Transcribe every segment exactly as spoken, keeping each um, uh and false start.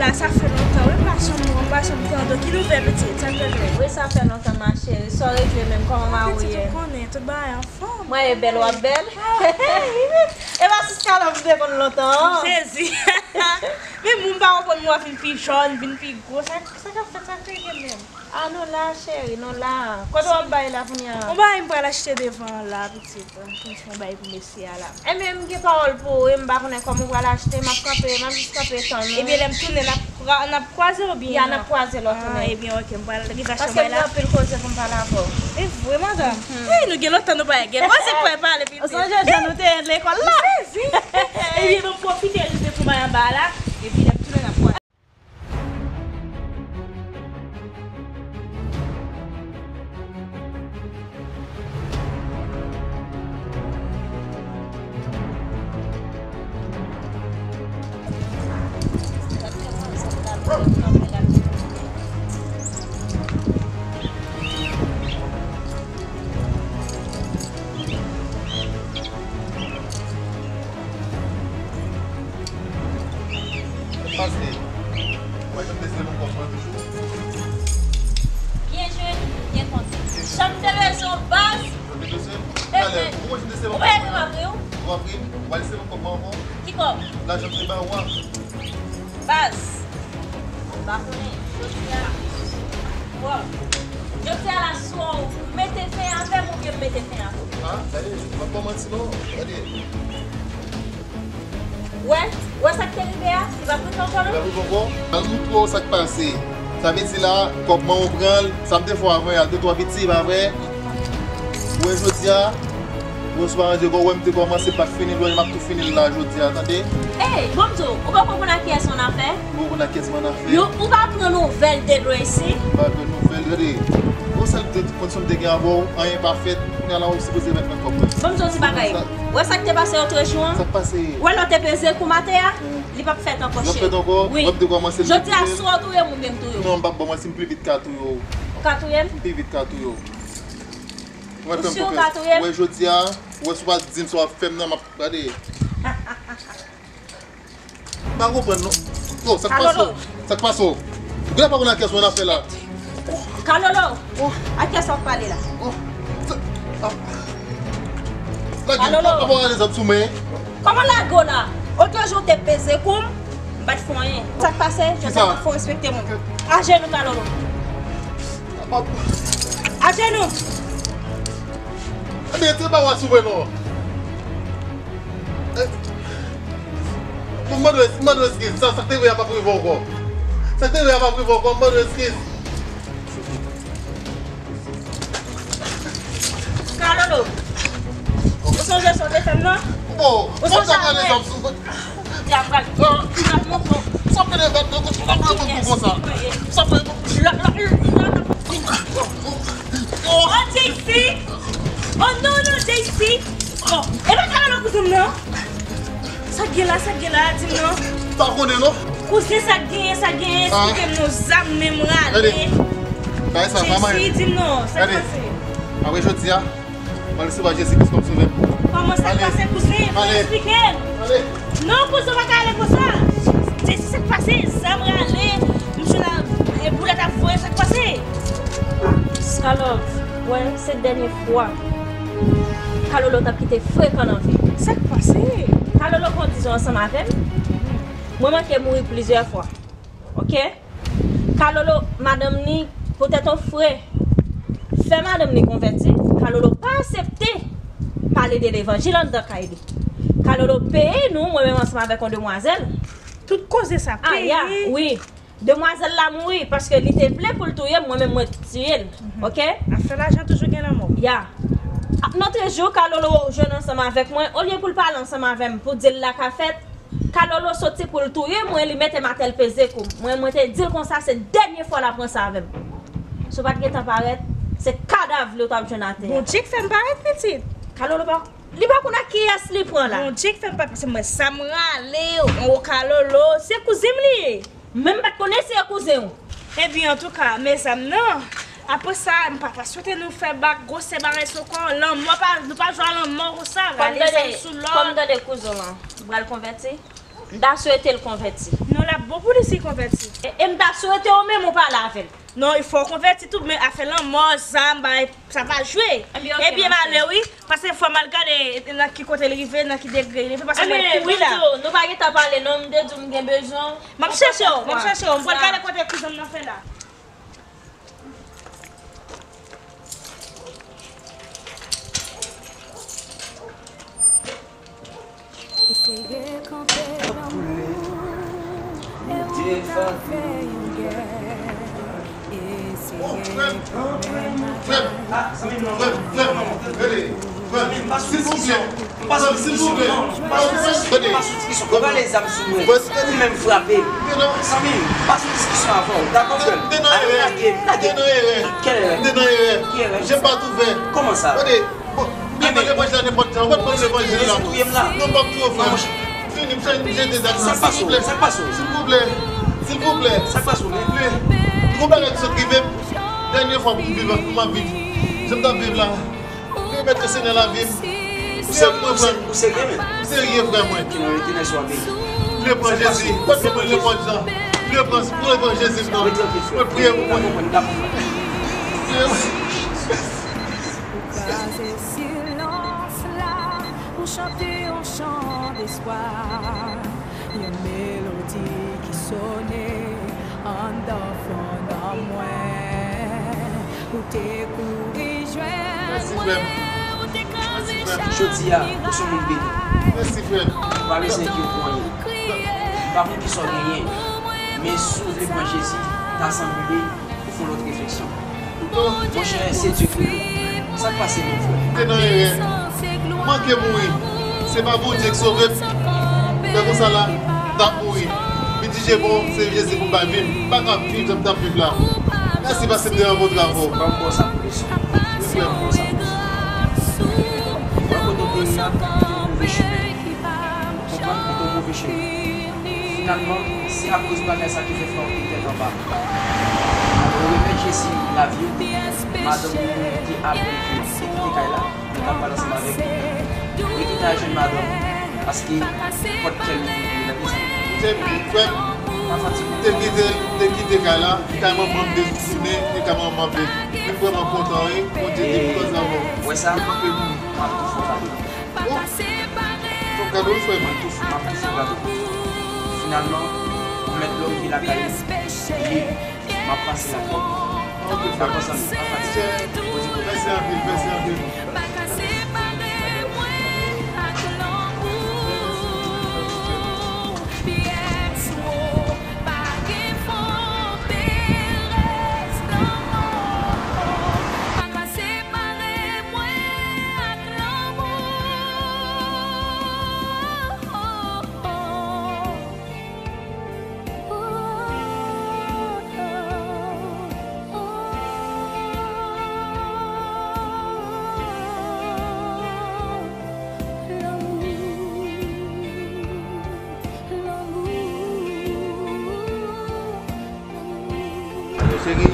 Sa fè lontan, wi, m pa janm, m pa janm tande w. Ki nouvèl, pitit? Sa fè lwen. Wi, sa fè lontan, ma chérie. Sa w regle menm? Kòman mari w ye? Pitit, ou konnen, tout bagay anfòm. Mwen ye bèl, w ap bèl? E pa sista la m te konn lontan an. M sezi. Men moun pa konprann mwen vin pi jòn, vin pi gwo. Sa, sa k ap fèt, sa k regle menm? Ah, nou la, cheri, nou la. Kote w ap bay la kounye a? Yon bagay m pral achte devan an la, pitit. Pou m fè yon bagay pou mesye a la. Enben, m gen pawòl pou ou, wi, m pa konnen kòman w pral achte, m ap kanpe, m ap jis kanpe tann ou. Ebyen, lè m tounen, n ap kwa-, n ap kwaze oubyen? Ya, n ap kwaze lè w tounen. Ah, ebyen, ok, m pral rive achte yon bagay la. Paske m gen anpil koze pou m pale avè w. E vre, madanm? Hey, nou gen lontan nou pa gen koze pou pale, pitit. Ou sonje jan nou te ye lekòl la? M sezi. Ebyen, ban m pwofite rive pran bagay anba a la, epi lè m tounen, n ap kwaze. Pase. Ou pa janm deside pou m konprann toujou. Byen jwe, byen konte. Jan m te bezwen w, baz. Jan m te bezwen? Talè, ou mwen janm deside pou m konprann. Ou pa janm ap ri w? Ou ap ri? Ou pa deside pou m konprann ankò? Ki kòb? Lajan m te ba ou a. Baz, m pa konnen. Jodi a, bon, jodi a la, swa w mete fen avè m oubyen m mete fen avè w. Ah, gade, m ap ba w manti non. Gade. Wè, wè sa k te rive a? Li p ap rive ankò non. Li p ap rive ankò. Al moutre w sa k pase. Sa vle di la, kòb manman w pran l, sa m te fè w avan yè a, l te twò piti, pa vre? Ou wè jodi a, ou wè si w pa ranje kò w, ou wè m te kòmanse, m pa t fini l, ou wè m ap tou fini l la jodi a, tande? Ey, bon m di w, ou poko konn ak kiyès ou annafè? Ou poko konn ak kiyès m annafè? Yo, ou pa pran nouvèl de Gracie? M pa pran nouvèl, gade. Ou sèl de kondisyon m te gen avè w, anyen pa fèt, kounye a la ou sipoze remèt mwen kòb mwen. Bon m di w ti bagay. Ou wè sa k te pase lòtrejou an? Sa k pase? Ou wè lè w te peze kou maten a? Li p ap fèt ankò, cheri. Li p ap fèt ankò? Wi. Wè m te kòmanse l. Jodi a, swa w touye m oubyen m touye w. Non, m p ap ba w manti, m pi vit ka touye w. Ou ka touye m? M pi vit ka touye w. Ou si w ka touye m? Ou wè jodi a, ou wè si w pa di m sa w ap fè m nan, m ap gade. M pa konprann non. Oh, sa k pase w? Sa k pase w? Ou genlè pa konn ak kiyès ou annafè la. Kalolo! Oh. Ak kiyès w ap pale la? Oh. Sa, ah. Lage, Kalolo! Papa ale zam sou mwen. Kòman lage w la? Otrejou w te peze kou m, m pa t fè anyen. Sa k pase? Jodi a m ap fè w respekte moun. Ajenou, Kalolo. Ajenou! Ebyen, te ba w asou mwen non. Eh, m mande w, m mande w eskiz. Sa, sa k te rive a p ap rive ankò. Sa k te rive a p ap rive ankò, m mande w eskiz. Kalolo, ou sonje sa w te fè m nan? Bon, ou sonje sa w te fè m? Diab, pral, pral montre w. Sa fè de vèt de gouch, sa fè de gouch konsa. Sa fè. Oh, J C! Oh, non, non, J C! Bon, e pa Kalolo kouzen m nan? Sa k gen la, sa k gen la, di m non. Pa konnen non. Kouzen, sa k genyen, sa k genyen, eksplike m non, zam menm rale. Gade. Bagay sa pa manyen. J C, di m non, sa k pase? Apre jodi a, m al resevwa Jezi Kris kòm sovè m. Kòman sa k pase, kouzen? Fò w eksplike m. Non, kouzen, w pa ka ale konsa. Jezi, sa k pase? Zam rale, misye la, e boulèt ap voye, sa k pase? Kalòv, wè, se dènye fwa Kalolo t ap kite frekan nan vi m. Sa k pase? Kalolo pran dizon ansanm avè m. Mwen manke mouri plizyè fwa. Oke? Kalolo, madanm ni, poutèt yon frè fè madanm ni konvèti, Kalolo pa aksepte pale de levanjil anndan kay li. Kalolo peye nou, mwen menm ansanm avèk yon demwazèl. Tout koze sa peye? Ah, ya, wi. Demwazèl la mouri paske li te vle pou l touye m, mwen menm mwen tiye l. Oke? Afè lajan toujou gen lanmò. Ya. Nan trèz jou, Kalolo jwenn ansanm avèk mwen, olye pou l pale ansanm avè m, pou di l la ka fèt, Kalolo soti pou l touye mwen, li mete m atè, l peze kou m. Mwen, mwen te di l konsa, se dènye fwa l ap ranse avè m. Si w pa t gentan parèt, se kadav li w t ap jwenn atè a. Bondye k fè m parèt, pitit. Kalolo pa, li pa konn ak kiyès li pran la. Bondye k fè m parèt, paske mwen, sa m rale, o Kalolo, se kouzen m li ye. Menm pa t konnen se kouzen w. Ebyen, antouka, mezanmi, non. Apre sa, m pa ta swete nou fè ba-, gwosè bagay sa ankò. Lanmò pa, nou pa jwe a lanmò konsa. Rale zam sou lòt. Kòm tande kouzen w lan, ou pral konvèti? M ta swete l konvèti. Non, l ap bon pou li si l konvèti. E, e m ta swete w menm ou pale avè l. Non, il faut konvèti tou, men afè lanmò, zam, bagay, sa pa jwe. Ebyen, oke, m ap fè. E byen male, wi. Pase fò m al gade nan ki kote l rive, nan ki degre l rive, pase mwen kouri la. Ebyen, nou pa gentan pale, non, m te di w m gen bezwen w. M ap chèche w, m ap chèche w. M pral gade kote kouzen m nan fè la. Eseye kanpe lanmou, e ou ka fè yon gè. Eseye kanpe maten. Frè m, pa sou diskisyon. M pa sou diskisyon, non. M pa sou diskisyon. Ou pran lezam sou mwen. Ou menm frape. Zanmi m, m pa sou diskisyon avè w. Dakò, frè m? Al lage, lage. Kèl erè? Ki erè? Kòman sa? Bon, m te nan levanjil la nenpòt jan. Ou pa t pran levanjil la. Non, m p ap touye w, frè m. Fini, m jete dat la, silvouplè. Sa k pase w? Silvouplè. Silvouplè. Sa k pase w menm? Silvouplè. Yon bagay ki sot rive m. Dènye fwa pou m viv, pou m ap viv jan m t ap viv la. Remèt yo Senyè lavi m. Ou serye, ou serye, men? M serye, frè mwen. Ki nan rete nan swa peyi. M vle pran Jezi. Kote mwen vle pran jan? M vle pran, m vle pran Jezi nan. Mwen priye pou mwen. Ou kraze silans la, ou chante yon chan despwa. Yon melodi ki sone anndan fon nan mwen. Ou te kouri jwenn mwen, ou te kraze chak miray. Jodi a, ou se yon moun beni. Ou pa bezwen enkyete pou anyen. M pa konn kisa w genyen, men si w vle pran Jezi, ta sanble ou fè yon lòt refleksyon. Monchè, se Dye ki bon. Sa k pase menm, frè? M te nan erè. M manke mouri. Se pa Bondye k sove m. Lè konsa la, m t ap mouri. M di, Jezi, bon, se Jezi pou m bay vi m. M pa ka viv jan m t ap viv la. Mèsi paske m te nan bon travay. Ban m ba w sa pou leson. Wi, frè m. Ban m ba w sa pou leson. Wè kote w te ye a, ou te yon move chimen. Ou konprann? Ou te yon move chimen. Finalman, se akoz bagay sa ki fè frè w te tèt anba. Ou remèt Jezi lavi w, madanm ou te apre ki te kite kay la, nou t ap pale ansanm avèk li. Li kite al jwenn madanm ou, paske nenpòt kè li vini la, mezanmi. Te kite, te kite kay la, kay manman m te tounen, e kay manman m ap vin. M vrèman kontan, wi. Bondye te kontan avè w. Wè sa? Ou manke mouri. M ap tou fè w kado. Oh! Fè w kado, wi, frè m. M ap tou, m ap tou fè w kado. Finalman, ou mèt lòm vin lakay ou. Wi, m ap pase lakay ou. Ok, frè m. Dakò, zanmi, pa fatige. Mèsi anpil, mèsi anpil. Pyès wo, pa gen fon, perèz lanmò pa ka separe mwen ak lanmou. Alo, cheri.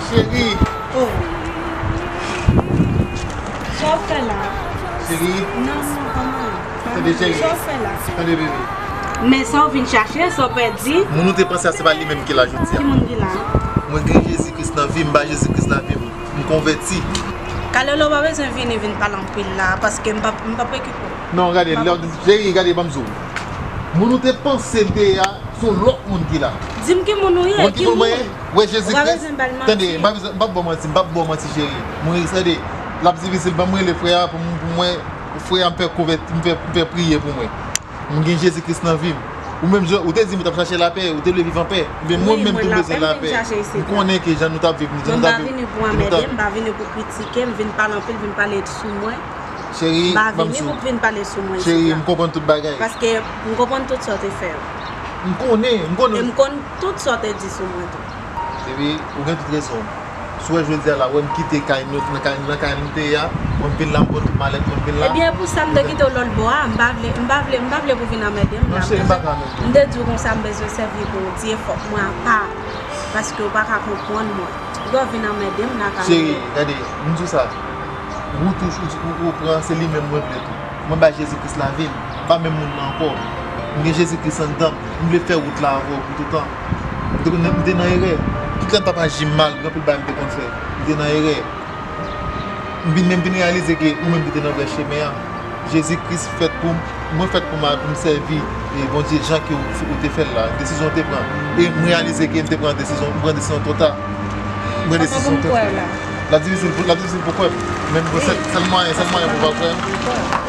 Cheri, oh. Sa w fè la? Cheri. Non, non, pa mwen. Tande, cheri. Sa w fè la? Tande, bebe. Men sa w vin chache, sa w pèdi. Moun ou te panse a, se pa li menm ki la jodi a. Ki moun ki la? Mwen gen Jezi Kris nan vi m, m ba Jezi Kris lavi m, m konvèti. Kalolo pa bezwen vini, vin pale anpil la, paske m p ap, m p ap okipe w. Non, gade, lè w di, cheri, gade, ban m di w. Moun ou te panse m te ye a, se yon lòt moun ki la. Di m ki moun ou ye, ki moun? Wè Jezi Kris. Tande, m p ap, m p ap ba w manti, m p ap ba w manti, cheri. Mwen, tande, l ap difisil, ban m rele frè a pou m, pou mwen, frè a, m fè konvèt, m fè, m fè priye pou mwen. M gen Jezi Kris nan vi m. Ou menm, ou te di m ou t ap chache lapè, ou te vle viv anpè. Ebyen, mwen menm tou, m bezwen lapè. M konnen ke jan nou t ap viv, jan nou t ap viv. Mwen pa vini pou anmède, m pa vini pou kritike, m vin pale anpil, vin pale sou mwen. Cheri, m pa vini pou vin pale sou mwen isit la. Cheri, m konprann tout bagay. Paske m konprann tout sa w te fè yo. M konnen, m konnen. E m konn tout sa w te di sou mwen tou. Cheri, ou gen tout rezon. Ou wè jodi a la, ou wè m kite kay nou, nan kay, nan kay nou te ye a, mwen vin la, m pran tout malèt mwen, m vin la. Ebyen, e pou sa m te kite w lòt bò a, m pa vle, m pa vle, m pa vle pou vin anmède m la. Non, cheri, m pa ka anmède w. M te di w konsa, m bezwen sèvi Bondye, fòk mwen apa, paske w pa ka konprann mwen. Ou pa vin anmède m la, Carlolo. Cheri, gade, m di w sa, wout ou, ou, ou pran, se li menm mwen vle tou. Mwen bay Jezi Kris lavi m, m pa menm moun nan ankò. M gen Jezi Kris anndan m, m vle fè wout la avè w pou toutan. M te, m te nan erè. Tout lè m t ap aji mal, gen anpil bagay m te konn fè. M te nan erè. M vin, men m vin reyalize ke ou menm ki te nan vrè chemen an. Jezi Kris fèt pou m, mwen fèt pou m, pou m sèvi, e, Bondye jan ke ou, ou te fè l la, desizyon ou te pran. E m reyalize ke m te pran desizyon, m pran desizyon twò ta. M pran desizyon twò ta. L ap difisil pou, l ap difisil pou kwè m. Men bon, sèl, sèl mwayen, sèl mwayen pou w pa kwè m,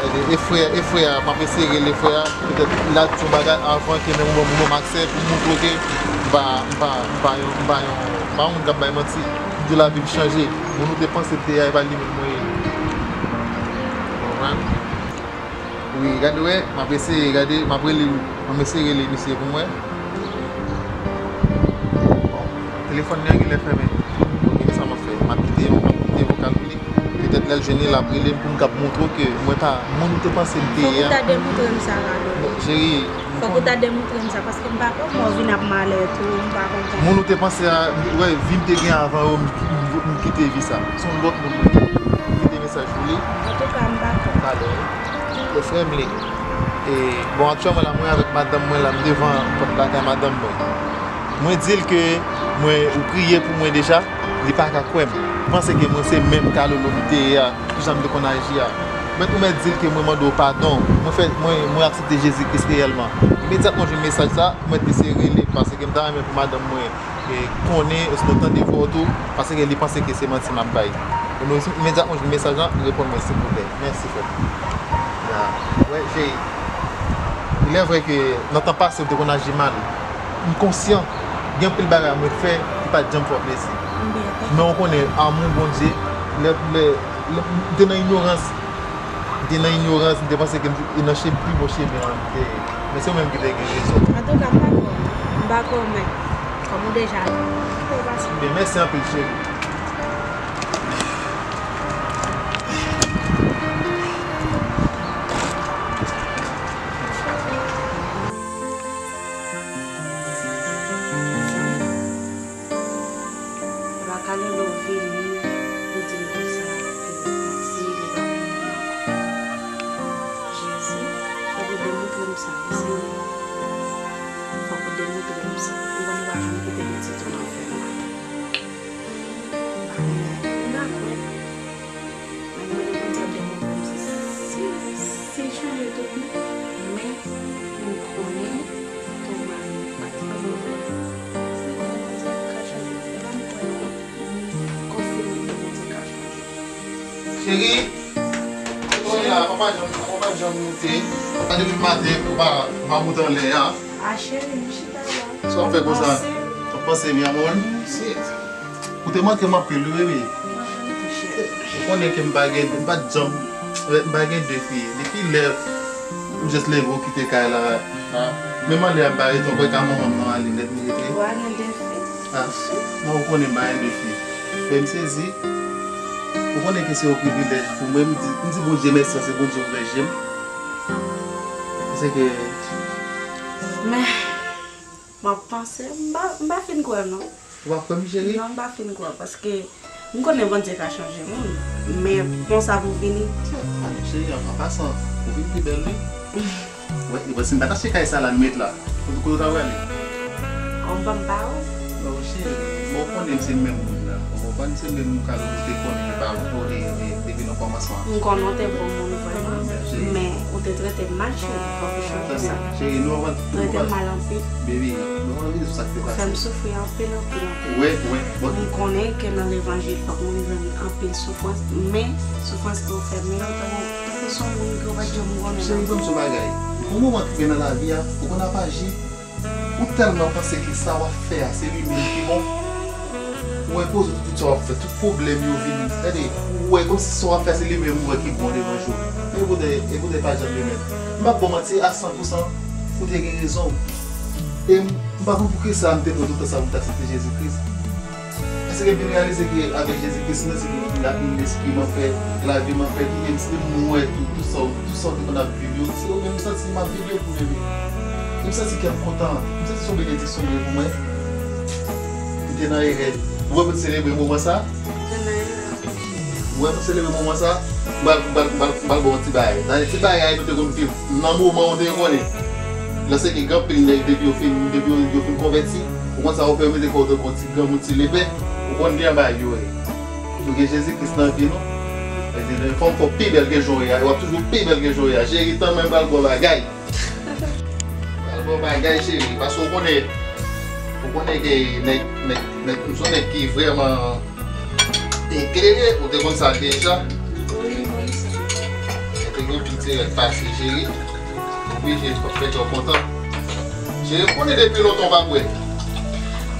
e, e frè, e frè a, m ap eseye rele frè a, petèt l ap di yon bagay avan ke menm ou ban m, ou ban m aksè pou m montre w ke m pa, m pa, m pa yon, m pa yon, m pa yon moun k ap bay manti. M di w lavi m chanje. Moun ou te panse m te ye a, e pa li menm mwen ye. Ou konprann? Wi, gade wè, m ap eseye gade, m ap rele, m ap eseye rele misye pou m wè. Bon, telefòn li an genlè fèmen. Ok, men sa m ap fè? M ap kite, m ap kite vokal pou li. Petèt lè l jwenn li, l ap rele m pou m kab montre w ke mwen pa moun ou te panse m te ye a. Fòk ou ta demontre m sa, Carlolo. Cheri, m konnen. Fòk ou ta demontre m sa, paske m pa konn mwen vin ap malè tou, m pa konprann. Moun ou te panse a, wè, vi m te gen avan yo, m, m, m kite vi sa. Se yon lòt moun mwen ye. M kite mesaj pou li. Antouka, m pa konn. Talè. E frè m li. E, bon, aktyèlman la, mwen avèk madanm mwen la, m devan pòt lakay madanm mwen. Mwen di l ke mwen, ou priye pou mwen deja, li pa ka kwè m. Li panse ke mwen se menm Carlolo m te ye a, ki jan m te konn aji a. Mwen tou mèt di l ke mwen mande w padon. Mwen fè, mwen, mwen aksepte Jezi Kris reyèlman. Imedyatman jwenn mesaj sa, mwen deside rele, paske m ta renmen pou madanm mwen e konnen, osnon tande vwa w tou, paske li panse ke se manti m ap bay. E nou, imedyatman jwenn mesaj lan, reponn mwen, silvouplè. Mèsi, frè m. Ya. Wè, cheri. Il est vrai ke nan tan pase, m te konn aji mal. M konsyan, gen anpil bagay mwen fè ki pa t janm fè w plezi. Men ou konnen, amou Bondye, lè, lè, lè, m te nan inyorans. M te nan inyorans, m te panse ke m te nan che-, pi bon chemen an, m te, men se ou menm ki te gen rezon. Antouka, m pa kwè w. M pa kwè w, men kòm ou deja la, kite w pase. Ebyen, mèsi anpil, cheri. Epa Carlolo vini, li di m konsa, ke li pati, li pa renmen m ankò. Jezi, fòk ou demontre m sa, wi, Senyè. Fòk ou demontre m sa. Ou konn ou pa janm kite pitit ou nan fè mal. M pa konnen, m pa kwè. Mwen mande Bondye ap demontre m si, si, si l chanje tout, non. Men, m konnen Thomas pa t vrèman vrè. M konnen Bondye ka chanje. E pa m kwè, non. M konfime ke Bondye ka chanje. Cheri, kounye a, papa Jan, papa Jan moute. Sa depi maten, ou pa, ou pa moute anlè a. A, cheri, m chita la. Sa w ap fè konsa? W ap panse m, mi amor? Shit. Ou te manke m anpil wi, baby. Ou konnen ke m pa gen, m pa t janm, m pa gen de fi. Depi lè m just leve w kite kay la, a, menm anlè a m pa rete ankò, e ka manman m nan ale nèt m rete. Ou pa gen de fi? A, non, ou konnen m pa gen de fi. Men m sezi. Ou konnen ke se yon privilèj pou mwen. M di, m di Bondye mèsi, se Bondye ouvè je m. Paske men, m ap panse, m pa, m pa fin kwè non. Ou pa kwè m, cheri? Non, m pa fin kwè, paske m konnen Bondye ka chanje moun, men konsa pou vini. Cheri, an, an pasan, ou vin pi bèl, wi. Wè, e bon, si m pa t achte kay sa la, m met la. Kote, kote w ta prale? An ban m ba ou. Non, cheri, bon, ou konnen m se menm moun nan. Ou konprann, se menm moun ka nou te konnen, e pa ou, e, e, depi nan kòmansman. M konnen w te bon moun, vrèman, men ou te trete m mal, cheri, fòk ou chanje sa. Cheri, nou anvan. Trete m mal anpil. Baby, nou anvan vini sou sa k te pase. Ou fè m soufri anpil, anpil, anpil. Wi, wi, bon. M konnen ke nan levanjil, fòk moun jwenn anpil soufrans, men soufrans ke w fè, men ou tankou, tankou se yon moun ke w pa t janm konnen non. Cheri, ban m di w yon bagay. Gon moman ki gen nan lavi a, ou konn ap aji, ou tèlman panse ke sa w ap fè a, se li menm ki bon. Ou enpoze tout, tout sa w ap fè, tout pwoblèm yo vini. Gade, ou wè kòmsi sa w ap fè a, se li menm ou wè ki bon devan je w. E poutèt, e poutèt pa janm remèt. M p ap ba w manti, a san pou san, ou te gen rezon. E m, m pa konn poukisa m te pran tout tan sa pou m t aksepte Jezi Kris. Se ke m vin reyalize ke avèk Jezi Kris, mwen se ke la, lespri m an pè, lavi m an pè, ki menm si m wè tou, tou sa, tou sa w te konn ap viv yo, se yo menm m santi m ap viv yo tou, bebe. M santi kè m kontan, m santi se yon benediksyon li ye pou mwen. M te nan erè. Ou wè pou n selebre moman sa? M te nan erè. Ou wè pou n selebre moman sa? M pral, m pral, m pral, m pral ba w yon ti bagay. Nan ti bagay nou te konn viv, nan moman ou te konnen. Lè se ke gen anpil nèg depi yo fin, depi yo, yo fin konvèti, ou konn sa yo fè yo mete kò yo tankou yon ti granmoun ti lepè, ou konn gen bagay yo ye. Nou gen Jezi Kris nan vi nou. Fò w pi bèl ke jan w ye a, w ap toujou pi bèl ke jan w ye a. Cheri, tann mwen pral ba w bagay. Pral ba w bagay, cheri, paske w konnen, ou konnen ke nèg, nèg, nèg, m se yon nèg ki vrèman eklere, ou te konn sa deja. Wi, m konn sa. Mwen te gen yon ti erè k pase, cheri. Oblije, fòk fè kè w kontan. Cheri, m konnen depi lontan w pa bwè.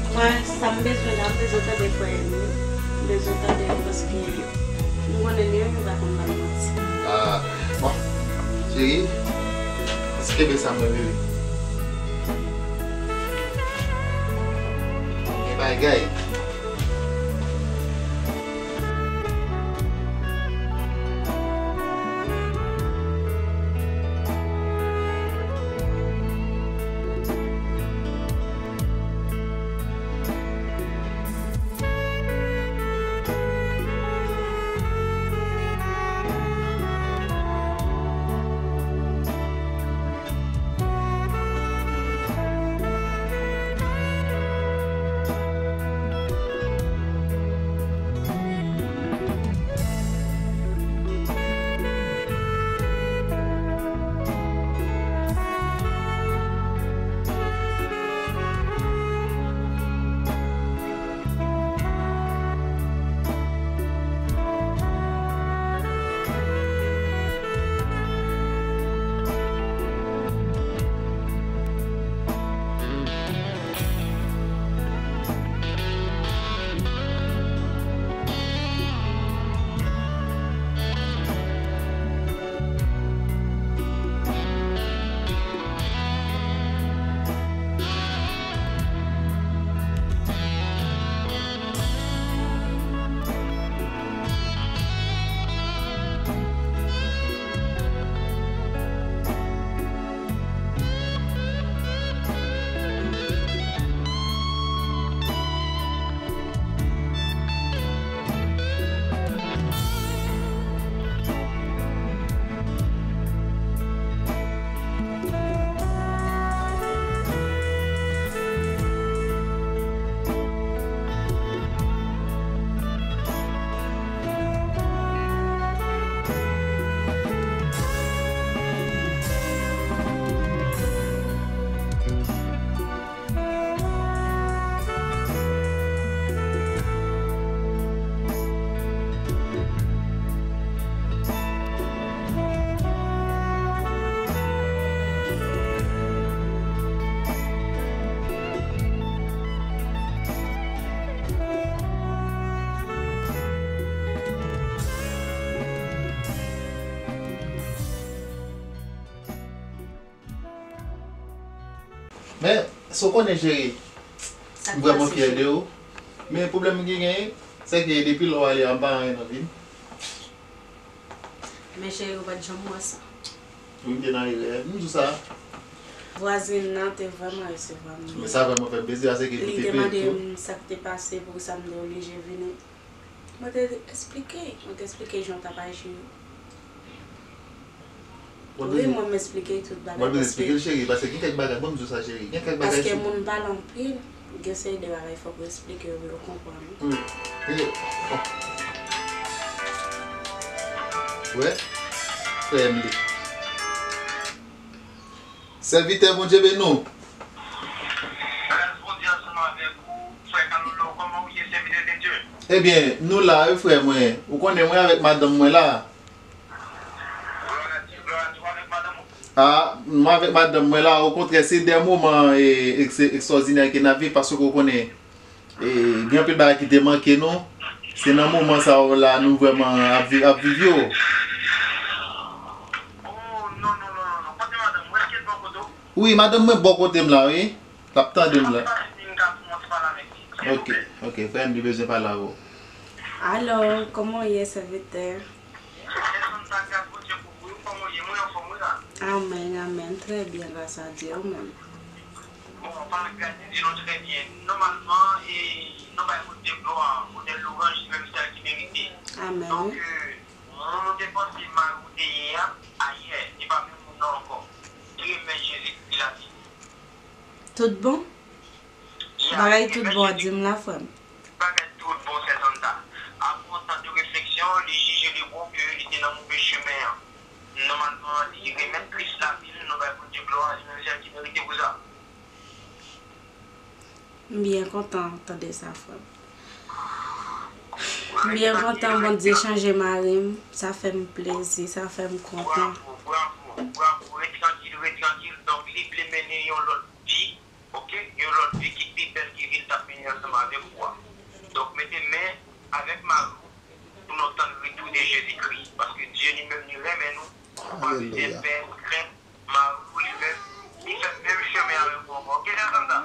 Mwen, sa m bezwen la, m bezwen tande frè m. M bezwen tande l paske m konnen li menm li pa konn ba m manti. Ah, bon. Cheri, kenbe sa mwen, bebe. Gen bagay. Men, sa w konnen, cheri, m vrèman fyè de ou. Men pwoblèm m genyen, se ke depi lè w ale a, m pa anyen nan vi m. Men cheri, ou pa t janm wè sa. Wi, m te nan erè. M di w sa. Vwazin nan te vrèman resevwa m byen. Men sa vrèman fè m plezi, paske li te mande m sa k te pase, poukisa m te oblije vini. Mwen te esplike, mwen te esplike jan w t ap aji yo. Wi, mwen m esplike tout bagay. Mwen bezwen esplike l, cheri, paske gen kèk bagay, ban m di w sa, cheri. Gen kèk bagay. Paske moun pale anpil, gen seri de bagay fòk ou esplike yo pou yo konprann. Wi. Wè, frè m li. Sèvitè Bondye beni w. Gras Bondye ansanm avèk ou, frè Kalolo, kòman w ye, sèvitè de Dye? Ebyen, nou la wi, frè mwen. Ou konnen mwen avèk madanm mwen la. Glwa a Dye, glwa a Dye, w avèk madanm ou? A, mwen avèk madanm mwen la, okontrè, se de moman, e, ekse-, ekstwòdinè ke n ap viv, paske w konnen, e, gen anpil bagay ki te manke nou. Se nan moman sa yo la nou vrèman ap vi-, ap viv yo. Oh, non, non, non, non, non. Kote madanm ou? Èske l bò kote w? Wi, madanm mwen bò kote m la, wi. L ap tande m la. Pase vin ka pou mwen te pale avèk li. Ok, ok, frè m, li bezwen pale avè w. Alo, kòman w ye, sèvitè? Sèvitè Sandra, gras Bondye kouvri w, kòman w ye? Mwen anfòm, wi, la. Amèn, amèn, trè byen, gras a Dye, ou menm? Bon, pa gade di nou trè byen. Nòmalman, e, nou bay Bondye glwa, onè, lwanj, li menm sèl ki merite. Amèn. Donk, e, moun ou te panse mari w te ye a, ayè, li pa menm moun nan ankò. Li remèt Jezikri lavi. Tout bon? Ya, bagay li tout remèt bon, Jezikri. Di m la, frè m. Bagay tout bon, sè Sandra. Apre yon tan de refleksyon, li jije li bon ke li te nan move chemen an. Nòmalman, li remèt Kris lavi l, nou bay Bondye glwa, li menm sèl ki merite pou sa. M byen kontan tande sa, frè m. M byen kontan Bondye chanje mari m. Sa fè m plezi, sa fè m kontan. Bravo, bravo, bravo. Ret trankil, ret trankil. Donk, li vle mennen yon lòt vi, ok? Yon lòt vi ki pi bèl ke vi l t ap mennen ansanm avèk ou a. Donk, mete men avèk mari w pou nou tann retou de Jezikri. Paske Dye li menm, li renmen nou. Alelouya. Pè, frè, mari w li menm, li fè menm chemen avèk ou ankò. Ok, Sandra?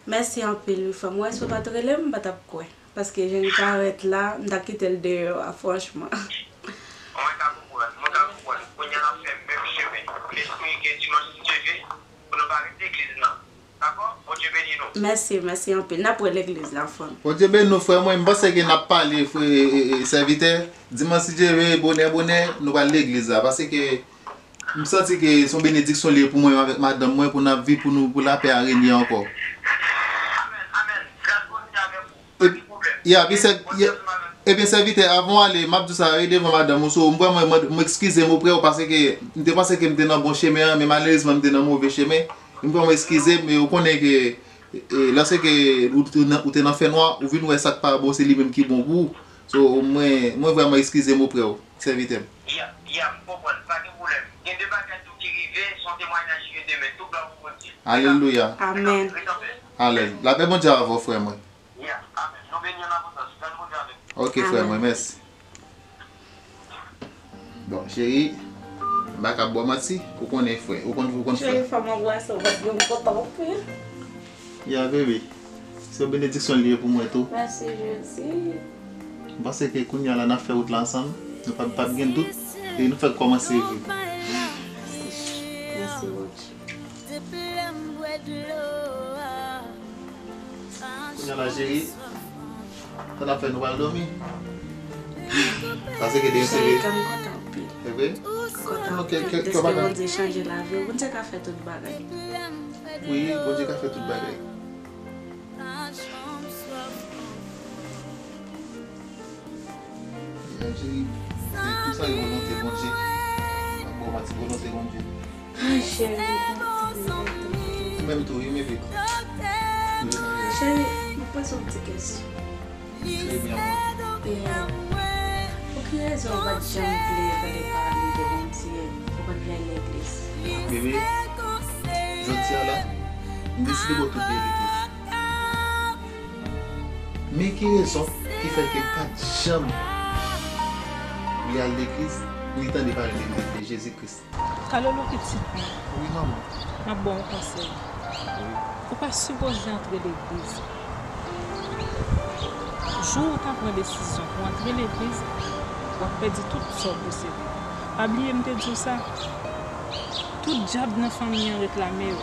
Mèsi anpil, wi, frè m. Ou wè, si w pa t rele m, m pa t ap kwè. Paske jan li parèt la, m ta kite l deyò a, franchman. Mwen ka konprann, mwen ka konprann. Kounye a n ap fè menm chemen. M espere ke dimanch, si Dye vle, pou nou pa ret legliz nan. Dakò? Bondye beni nou. Mèsi, mèsi anpil. N ap wè legliz la, frè m. Bondye beni nou, frè mwen. M panse ke n ap pale, frè, e, e, e, sèvitè. Dimanch, si Dye vle, bonè, bonè, nou pral legliz la. Paske m santi ke se yon benediksyon li ye pou mwen avèk madanm mwen, pou n ap viv, pou nou, pou lapè a renye ankò. Amèn, amèn. Gras Bondye avèk ou. E, ya, ebyen, sè-, ya, ebyen, sèvitè, avan w ale, m ap di w sa, rele devan madanm ou, so, m vrèman, m, m eskize m oprè w, paske m te panse ke m te nan bon chemen an, men malerezman, m te nan move chemen. M vrèman eskize m, men ou konnen ke, e, lòske ou te nan, ou te nan fènwa, ou vin wè sa k pa bon, se li menm ki bon pou ou. So, mwen, mwen vrèman eskize m oprè w, sèvitè m. Ya, ya, m konprann, pa gen pwoblèm. Gen de bagay tou ki rive, se yon temwayaj ki gen demen, tout glwa pou Bondye. Alelouya. Amèn. Ret an pè. Amèn. Lapè Bondye avè w, frè mwen. Ya, amèn. Nou beni an abondans. Gras Bondye avèk nou. Ok, frè mwen, mèsi. Bon, cheri, m pa ka ba w manti, ou konnen, frè. Ou konn, ou konn, frè. Cheri, fò m anbrase w, paske m kontan anpil. Ya, bebe. Se yon benediksyon li ye pou mwen tou. Mèsi, Jezi. M panse ke kounye a la, n ap fè wout la ansanm. Nou p ap, p ap gen dout. E nou fèk kòmanse viv. Mèsi, Bondye. Kounye a la, cheri, sa n ap fè, nou pral dòmi? Paske gen yon seri. Cheri, kè m kontan anpil. Se vre? Kontan anpil. Deske Bondye chanje lavi w. Bondye ka fè tout bagay. Wi, Bondye ka fè tout bagay. Cheri, e pou sa yo volonte Bondye. Bon, mati volonte Bondye. Ay, cheri, ou menm tou, wi, bebe. Cheri, m poze w yon ti kesyon. Cheri, byen, mwen. E, pou ki rezon ou pa t janm vle tande pale de Bondye, ou pa t vle al legliz? Bebe, jodi a la, m deside ba w tout verite. Men ki rezon ki fè ke m pa t janm vle al legliz, ni tande pale de, de, de Jezi Kris? Kalolo pitit mwen. Wi, manman. M ap ba w yon konsèy. Wi. Ou pa sipoze antre legliz. Jou ou ta pran desizyon pou antre legliz, w ap pèdi tout sa w posede. Pa bliye m te di w sa. Tout dyab nan fanmi an reklame w.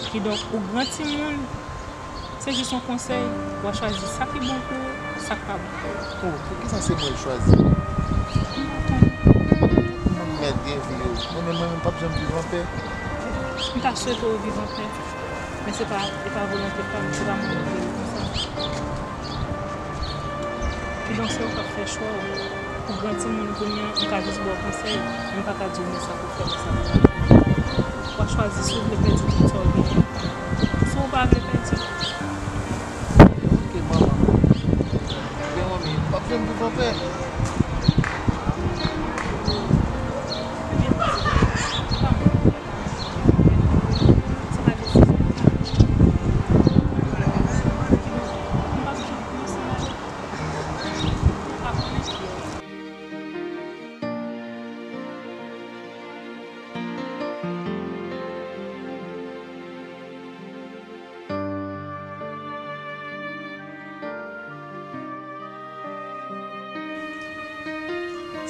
Kidonk, ou gran timoun, se jis yon konsèy, w a chwazi sa ki bon pou ou, sa k pa bon pou ou. Oh, poukisa se mwen l chwazi? M pa konnen. Moun mèt gen vi yo. Mwen menm, mwen menm, m p ap janm viv anpè. M ta swete w viv anpè. Men se pa, se pa volonte pa m, se pa mwen ki vle konsa. Kidonk, se ou k ap fè chwa w. Ou gran timoun kounye a, m ka jis ba w konsèy, men m pa ka di w men sa pou w fè, men sa pou w pa fè. W a chwazi si w vle pèdi tout sa w genyen. Si w pa vle pèdi. Ok, manman. Men manmi, m p ap janm viv anpè.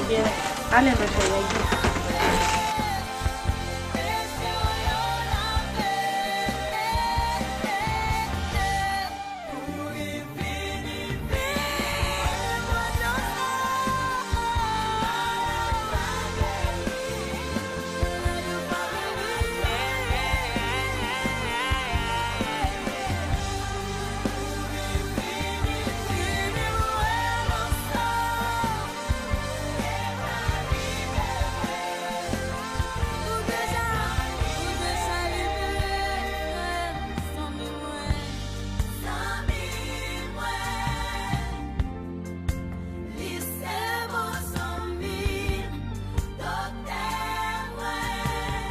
Ebyen, ale, mwen fè règ. Li se bon zanmi, doktè mwen.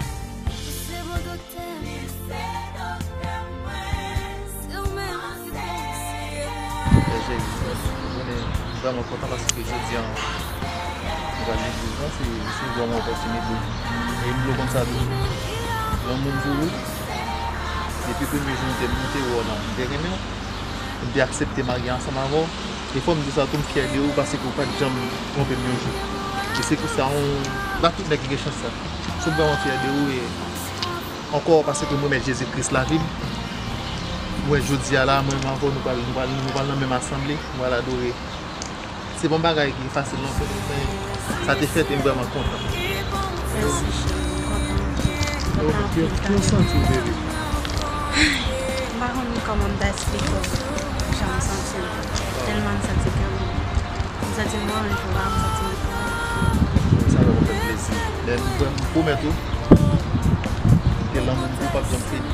Li se bon doktè. Li se doktè mwen. Se ou menm ki bon, Senyè. Pè Jezi, mwen vrèman kontan paske jodi a, nou pral legliz lan, se, se vrèman opòtinite. E m vle w konn sa tou. Lanmou m pou ou, depi premye jou m te, m te wè w lan, m te renmen w. M te aksepte marye ansanm avè w. E fò m di sa tou, m fyè de ou paske ou pa t janm twonpe m yon jou. E se pou sa, ou, pa tout nèg ki gen chans sa. So, m vrèman fyè de ou e ankò paske m remèt Jezi Kris lavi m. Mwen, jodi a la, mwen menm avè w, nou pral, nou pral, nou pral nan menm asanble, nou pral adore. Se pa yon bagay ki fasil non, men sa te fèt e m vrèman kontan. Mèsi, cheri, m kontan. M kontan anpil. Kòman w santi w, bebe? M pa konn kòman m ta esplike w jan m santi m. Tèlman m santi ke m, m santi m ranje, m pa m santi m kòrèk. Sa fè mwen fè plezi. Men m, m pwomèt ou ke lanmou m pou ou p ap janm fini.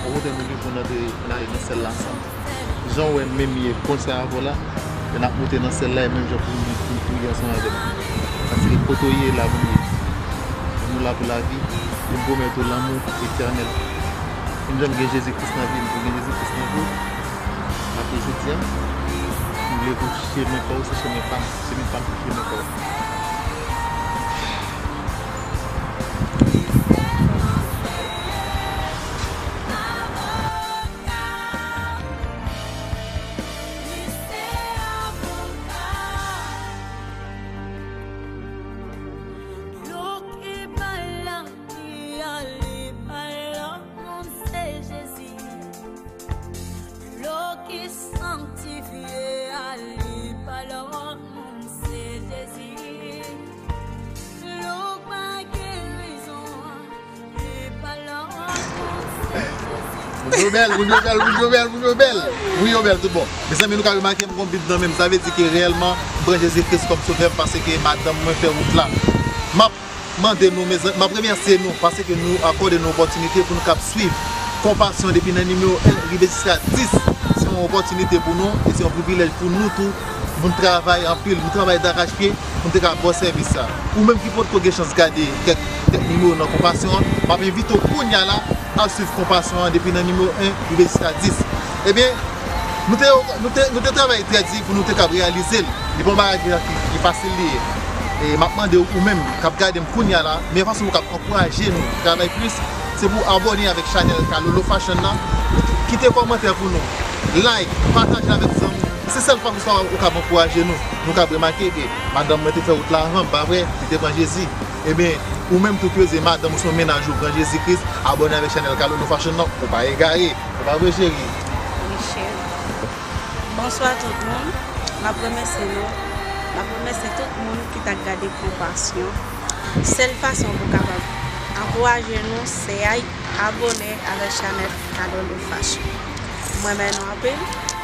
Okontrè, nou gen pou n antre nan, nan syèl la ansanm. Jan w wè m menm ye konsa avè w la, lè n ap monte nan syèl la, e menm jan pou nou, pou nou tou ye ansanm avè m. Paske kote w ye, la pou m ye. Nou la pou lavi, e m pwomèt ou lanmou etènèl. Menm jan m gen Jezi Kris nan vi m, ou gen Jezi Kris nan vi w. Apre jodi a, m vle pou chemen pa w se chemen pa m, chemen pa m se chemen pa w. Yo bèl, moun yo bèl, moun yo bèl, moun yo bèl. Wi, yo bèl tout bon. Mezanmi, nou ka remake m gon Bib nan men m. Sa vle di ke reyèlman, m pran Jezi Kris kòm sovè m paske madanm mwen fè wout la. M ap mande nou, mezanmi, m ap remèsye nou paske nou akòde nou opòtinite pou nou kab swiv Konpasyon depi nan nimewo en rive jiska dis. Se yon opòtinite pou nou e se yon privilèj pou nou tou. Moun travay anpil, moun travay darachpye pou n te ka ba w sèvis sa. Ou menm ki potko gen chans gade kèk, kèk nimewo nan Konpasyon an, m ap envite w kounye a la al swiv Konpasyon an depi nan nimewo en rive jiska dis. Ebyen, nou te, nou te, nou te travay trè di pou nou te kab reyalize l. Li pa yon bagay ki, ki fasil li ye. E m ap mande w, ou menm k ap gade m kounye a la, men fason pou w kab ankouraje nou travay plis, se pou w abòne avèk chanèl Kalolo Fashion nan, kite kòmantè pou nou, like, pataje avèk zanmi w. Se sèl fason sa ou kab ankouraje nou. Nou kab remake ke madanm mwen te fè wout la avan m, pa vre? Li te pran Jezi. Ebyen, ou menm tou ki se madanm ou, se yon mennaj ou pran Jezi Kris, abòne avèk chanèl Kalolo Fashion nan, ou pa egare. Se pa vre, cheri? Wi, cheri. Bonswa tout moun. M ap remèsye nou. M ap remèsye tout moun ki t ap gade Konpasyon. Sèl fason pou w kapab ankouraje nou, se ay abòne avèk chanèl Kalolo Fashion. M renmen nou anpil.